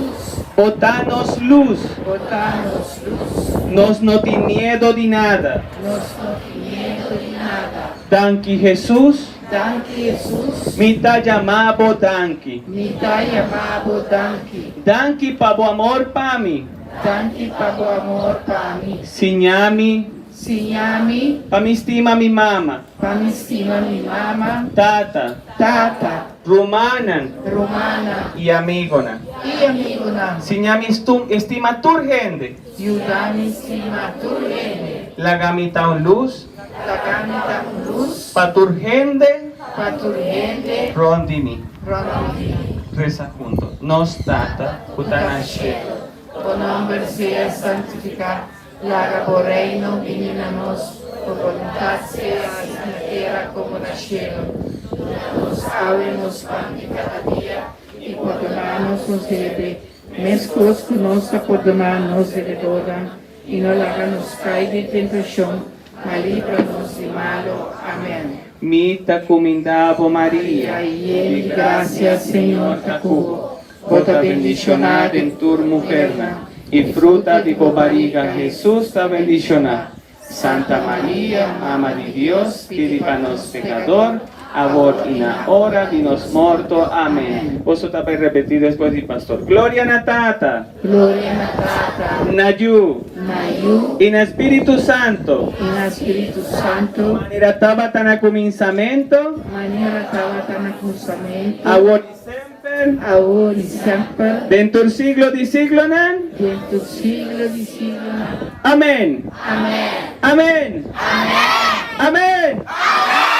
Jesus. Bo ta nos lus. Bo ta nos lus. Nos no tin miedo di nada. Nos no tin miedo di nada. Danki Jesus. Danki Jesus. Mi ta yama bo danki. Mi ta yama bo danki. Danki pa bo amor pa mi. Danki pa bo amor pa mi. Siña mi. Siña mi. Pa mi stima mi mama. Pa mi stima mi mama. Tata. Tata. Rumannan. Rumannan. I amigonan. I amigonan. Siña mi stima tur hende. Yuda mi stima tur hende. Laga mi ta un lus. Laga mi ta un lus. Pa tur hende. Pa tur hende. Rònt di mi. Rònt di mi. Resa hunto. Nos Tata ku ta na shelu. Bo nòmber sea santifiká. Laga bo Reino bini na nos, bo boluntat sea hasi na tera komo na shelu. Duna nos awe nos pan di kada dia, i pordoná nos nos debe, meskos ku nos ta pordoná nos debedónan, i no laga nos kai den tentashon, ma libra nos di malu. Amèn. Mi ta kumindá bo, Maria, yen di grasia, Señor ta ku bo. Bo ta bendishoná den tur muhernan, i fruta di bo bariga, Hesus, ta bendishoná. Santa Maria, Mama di Dios, pidi pa nos pekador, awor i na ora di nos morto. Amen. Boso ta bai repetí despues di pastor. Gloria na Tata. Gloria na Tata. Na Yu. Na Yu. I na Spiritu Santo. I na Spiritu Santo. Manera tabata na kuminsamentu. Manera tabata na kuminsamentu. Awor i semper. Awor i semper. Den tur siglo di siglonan. Den tur siglo di siglonan. Amen. Amen. Amen. Amen. Amen. Amen.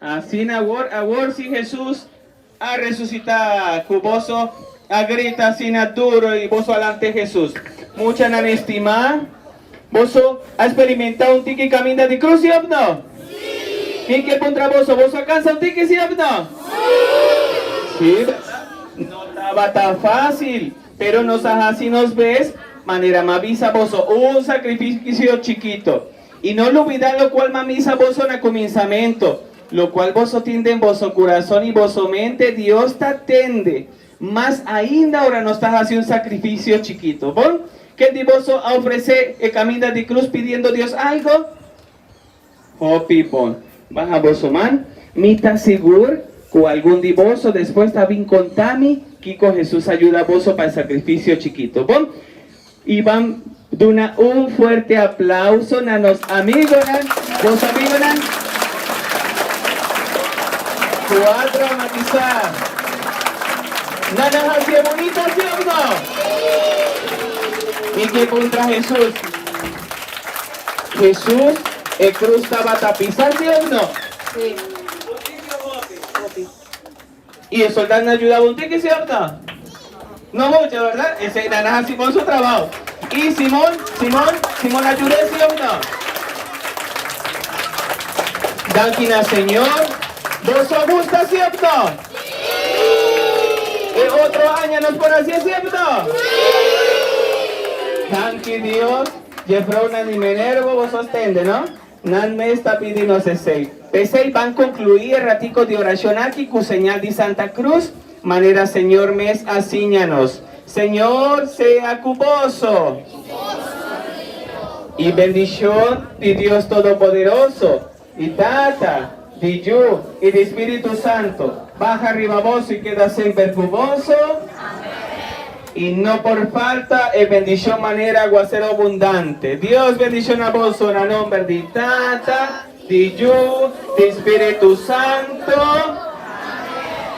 Asina awor, awor si Hesus a resusitá ku boso a grita asina duro i boso a lanta Hesus. Muchanan estimá, boso a sperimentá un tiki kaminda di krus, sí òf no? Sí! Mi ke puntra boso, boso a kansa un tiki, sí òf no? Sí! Sí, bèrdat? No tabata fásil, pero nos a hasi nos bes manera m'a bisa boso, un sakrifisio chikito. I no lubidá lokual m'a misa boso na kuminsamentu, Locual boso tin den boso curazon y boso mente, Dios ta tende, mas ainda ora nos ta haci un sacrificio chikito. Bon, ken di boso a ofrece e caminda di cruz pidiendo Dios algo? Hopi bon. Baha boso man. Mi ta sigur cu algun di boso despues ta bin conta mi kico Jesus a yuda boso pa e sacrificio chikito. Bon, y ban duna un fuerte aplauso na nos amigonan, boso amigonan cu a dramatisa. Nan a hacié bunito, si of no? Mi ke puntra Jesus, Jesus, e cruz tabata pisa, si of no? Y e soldatnan a yuda un tiki, cierto? No mucho, verdad? Esey nan a haci bon su trabao. Y Simon, Simon, Simon a yud'é, si of no? Danki na Señor. Boso a gusta, si of no? E otro aña nos por hacié, si of no? Danki Dios. Jefrounan y Menervo, boso a stende, no? Nan mes ta pidi nos esei. P'esei ban konkluí e ratiko di orashon aki ku señal di Santa Cruz, manera Señor mes a siña nos. Señor sea ku boso. I bendishon di Dios Todopoderoso, di Tata, di Yu i di Spiritu Santo baha riba boso i keda semper ku boso. I no por falta e bendishon manera aguasero abundante. Dios bendishona boso na nomber di Tata, di Yu, di Spiritu Santo.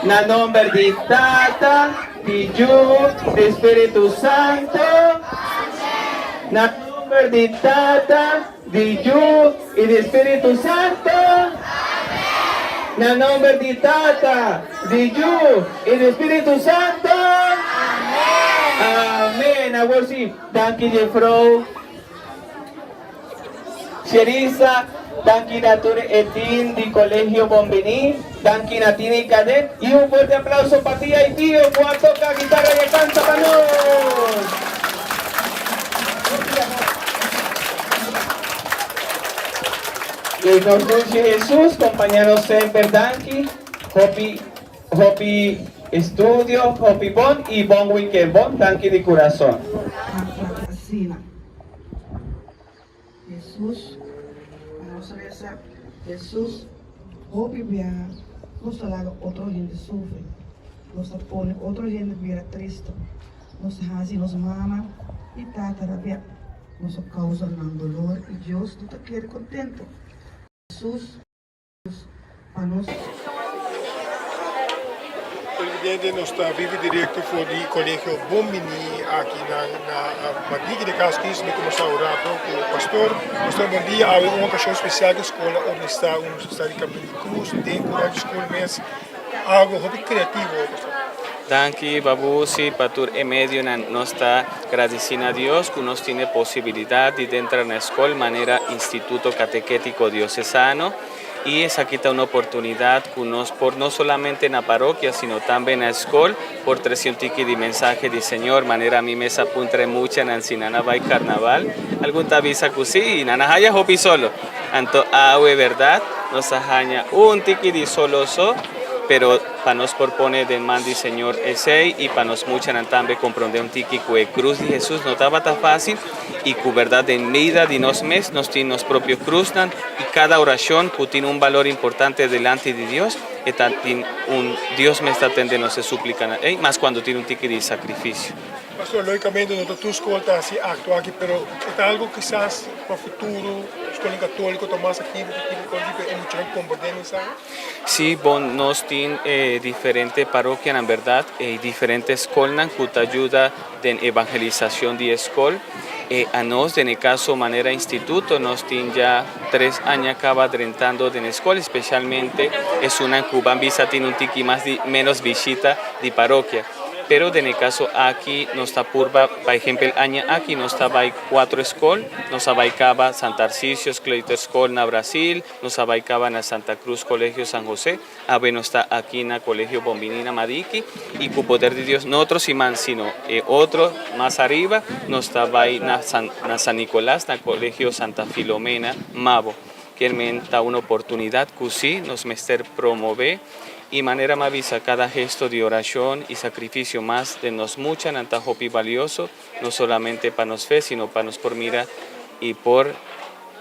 Na nomber di Tata, di Yu, di Spiritu Santo. Na nomber di Tata, di Yu i di Spiritu Santo. Na nomber di Tata, di Yu i di Spiritu Santo. Amen. Awor si, danki Jefrou Sherisa, danki na tur e team di Colegio Bon Bini, danki na Tini Cadet i un fuerte aplauso pa tia i tio ku a toka guitarra i a kanta pa nos. I nos dulce Jesus compaña nos semper. Danki hopi hopi. Estudio, hopi bon y bon weekend. Bon, danki di curason. Asina. Hesus, nos resa, Hesus, hopi biaha nos ta laga otro hende sufri, nos ta pone otro hende bira tristu, nos ta hasi nos mama i tata rabia, nos ta kousa nan dolor i Dios no ta kere kontentu. Hesus, pa nos. Televidente, nos ta vivi directo for di Colegio Bon Bini aki na na Madiki de Cas Cristo. Mi comenzá un rato cu pastor. Pastor, bon dia. Awe un ocasion special cu school a organisa un sta di Caminda di Cruz den cu di school mes. Algo hopi creativo, pastor. Danki, Babusi, pa tur e medionan. Nos ta gradici na Dios cu nos tin e posibilidad di dentra na scol manera Instituto Catequetico Diocesano y esaki ta un oportunidad cu nos por no solamente na parokia sino tambe na scol por trece un tiki di mensahe di Señor manera mi mes a puntra e muchanan si nan a bay carnaval. Algun ta bisa cu si y nan a haya hopi solo. Anto awe berdad nos a haya un tiki di solo so, pero pa nos por pone den man di Señor esey y pa nos muchanan tambe comprende un tiki cu e cruz di Jesus no tabata facil y cu berdad den bida di nos mes nos tin nos propio cruznan y cada oracion cu tin un balor importante delante di Dios e ta tin un Dios mes ta atende nos e suplicanan ey mas cuando tin un tiki di sacrificio. Pastor, logicamente no ta tur scol ta haci acto aki, pero e ta algo kisas pa futuro scolnan catolico ta mas activo cu tipo cu e muchanan comprende e mensahe? Sí, bon, nos tin e diferente parokianan, berdad, e diferente scolnan cu ta yuda den evangelisacion di e scol. E anos, den e caso manera instituto, nos tin ya 3 aña caba drentando den e scol, especialmente esunnan cu ban bisa tin un tiki mas di menos bishita di parokia. Pero den e caso aki nos ta purba, pa ehempel aña aki nos ta bay cuatro scol, nos a bay caba San Tarcisio Kleuterschool na Brasil, nos a bay caba na Santa Cruz Colegio San José, awe nos ta aki na Colegio Bon Bini na Madiki y cu poder di Dios no otro siman sino e otro mas ariba nos ta bay na San, na San Nicolas na Colegio Santa Filomena Mabo. Kier men ta un oportunidad cu si nos mester promove y manera mi a bisa cada gesto di oracion y sacrificio mas den nos muchanan ta hopi valioso, no solamente pa nos fe sino pa nos por mira y por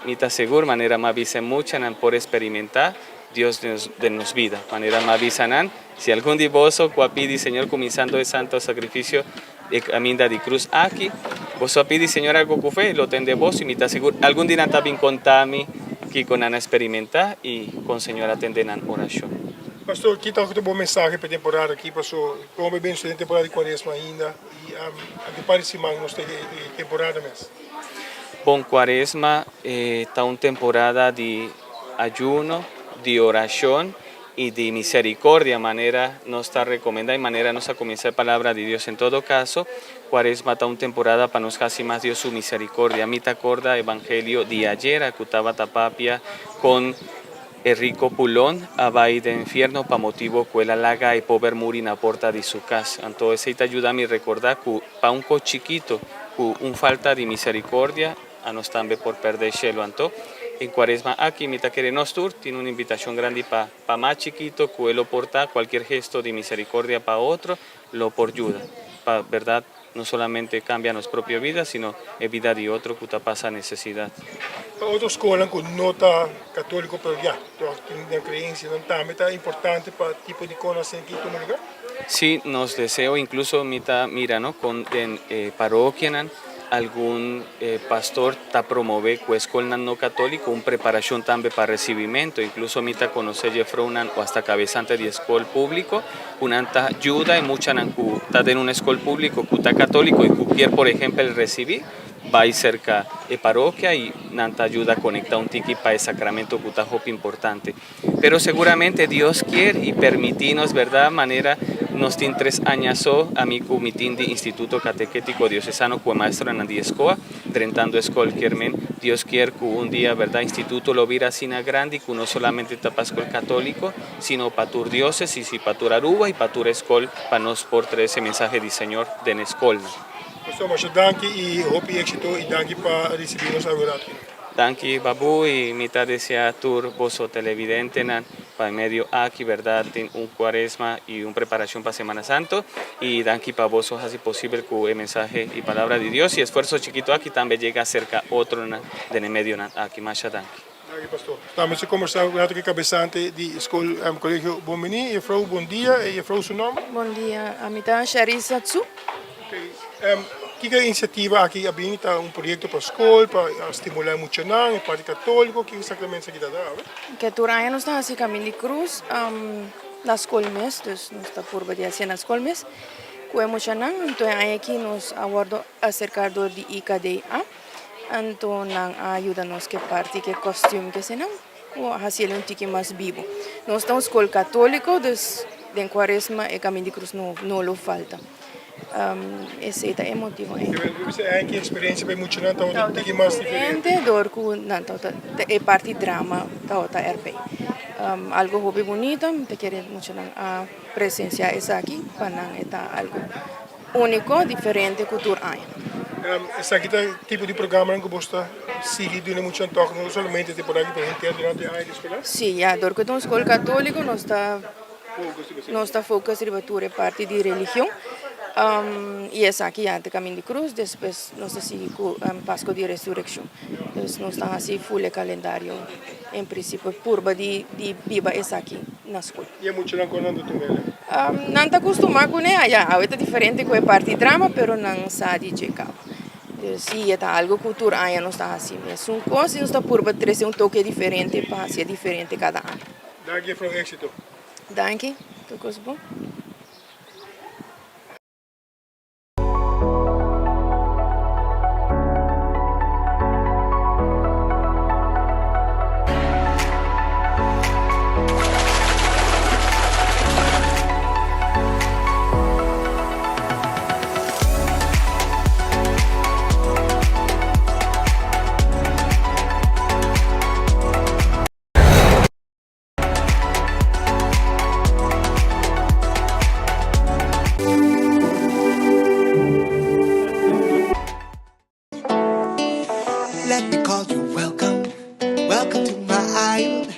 mi ta sigur manera mi a bisa e muchanan por experimenta Dios den nos vida. Manera mi a bisa nan, si algun di boso cu a pidi Señor cuminsando e santo sacrificio e caminda di cruz aki, boso a pidi Señor algo cu fe, lo tende bos y mi ta sigur algun di nan ta bin conta mi kico nan a experimenta y con Señor a tende nan oracion. Pastor, ki ta bo mensahe pa e temporada aki? Paso, como bo bini den temporada di Cuaresma ainda y anto par di siman nos ta e temporada mes. Bon, Cuaresma ta un temporada di ayuno, di oracion y di misericordia, manera nos ta recomenda y manera nos a cuminsa e palabra di Dios. En todo caso, Cuaresma ta un temporada pa nos haci mas Dios su misericordia. Mi ta acorda evangelio di ayera cu tabata papia con e rico pulon a bay den infierno pa motibo cu el a laga e pober muri na porta di su cas. Anto esey ta yuda mi recorda cu pa un cos chikito, cu un falta di misericordia, anos tambe por perde e shelo. Anto, en Cuaresma aki mi ta kere nos tur tin un invitacion grandi pa mas chikito cu e lo por ta, cualkier gesto di misericordia pa otro lo por yuda. Pa berdad no solamente cambia nos propio vida, sino e vida di otro cu ta pasa necesidad. Pa otro scolnan cu no ta catolico, pero ya, toch tin nan creencianan tambe ta importante pa tipo di conoce aki tuma lugar? Sí, nos deseo, incluso mi ta mira, no, con den parokianan algun pastor ta promove cu e scolnan no catolico un preparacion tambe pa recibimento. Incluso mi ta conoce jefrounan o hasta cabezante di scol publico cu nan ta yuda e muchanan cu ta den un scol publico cu ta catolico y cu kier por ehempel recibi, bay cerca e parokia y nan ta yuda conecta un tiki pa e sacramento cu ta hopi importante. Pero seguramente Dios kier y permitinos, verdad, manera nos tin 3 aña so, ami cu mi tin di Instituto Catequetico Diocesano cu e maestronan di escoa, drentando escol kier men, Dios kier cu un dia, verdad, instituto lo bira asina grandi cu no solamente ta pa escol catolico, sino pa tur diocesis y pa tur Aruba y pa tur escol, pa nos por trece mensahe di Señor den escolnan. Pastor, masha danki y hopi exito y danki pa ricibi nos awor aki. Danki Babu y mi ta desea tur boso televidentenan pa e medio aki berdad tin un cuaresma y un preparacion pa Semana Santo y danki pa boso haci posibel cu e mensahe y palabra di Dios y esfuerzo chikito aki tambe yega cerca otronan den e medionan aki. Masha danki. Danki pastor. Tambe si combersa cu Renato ki cabesante di school Colegio Bon Bini. Juffrouw bon dia e juffrouw su nomber? Bon dia, ami ta Sharissa Tsu. Kiko e inisiativa aki a bini? Ta un proyekto pa skol, pa stimulá e muchanan, e parti katóliko? Kiko eksaktamente esaki ta ta awe? Ke tur aña nos ta hasi Kamin di Krus na skol mes, dus nos ta purba di hasié na skol mes ku e muchanan. Anto e aña aki nos a wòrdu aserká dor di IKDA, anto nan a yuda nos ku e parti ku e kòstüm ku eseinan ku a hasiel un tiki mas bibu. Nos ta un skol katóliko, dus den kuaresma e Kamin di Krus no lo falta. Esei ta e motibo ei. Ki experiencia pa e muchanan tabata un tiki mas diferente? Diferente dor ku nan tabata e parti drama tabata erbij. Algo hopi bunita, mi ta kere muchanan a presencia esaki pa nan e ta algo unico, diferente ku tur aña. Esaki ta tipo di programanan ku bos ta sigui duna e muchanan tok no solamente temporada aki pero henter durante e aña di escolar? Si, ya, dor ku ta un skol katoliko nos ta. Nos ta focus riba tur e parti di religion y esaki ya ta Camin di Cruz, despues nos ta sigui cu Pasco di Resurreccion. Dus nos ta haci full e calendario en principio purba di biba esaki na school. Y e muchanan con nan ta tuma ele? Nan ta custuma cune, ya awe ta diferente cu e parti drama pero nan sa di dje caba. Dus si e ta algo cu tur aña nos ta haci mesun cos y nos ta purba trece un toke diferente pa haci e diferente cada aña. Danki juffrouw, éxito. Danki, tur kos bon. Let me call you welcome, welcome to my island.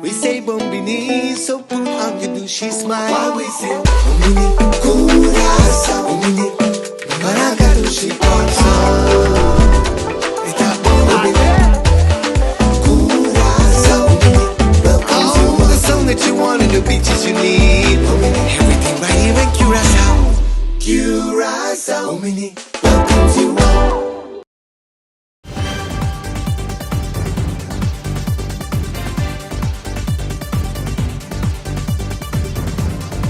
We say bon bini, so put on your douchey smile. Why we say bon bini, Curaçao, bon bini, Maraca dushi Kòrsou. E ta bon bini, Curaçao, bon bini, welcome to all the sun that you want and the beaches you need. Bon bini, everything right here in Curaçao. Curaçao, bon bini, welcome to all.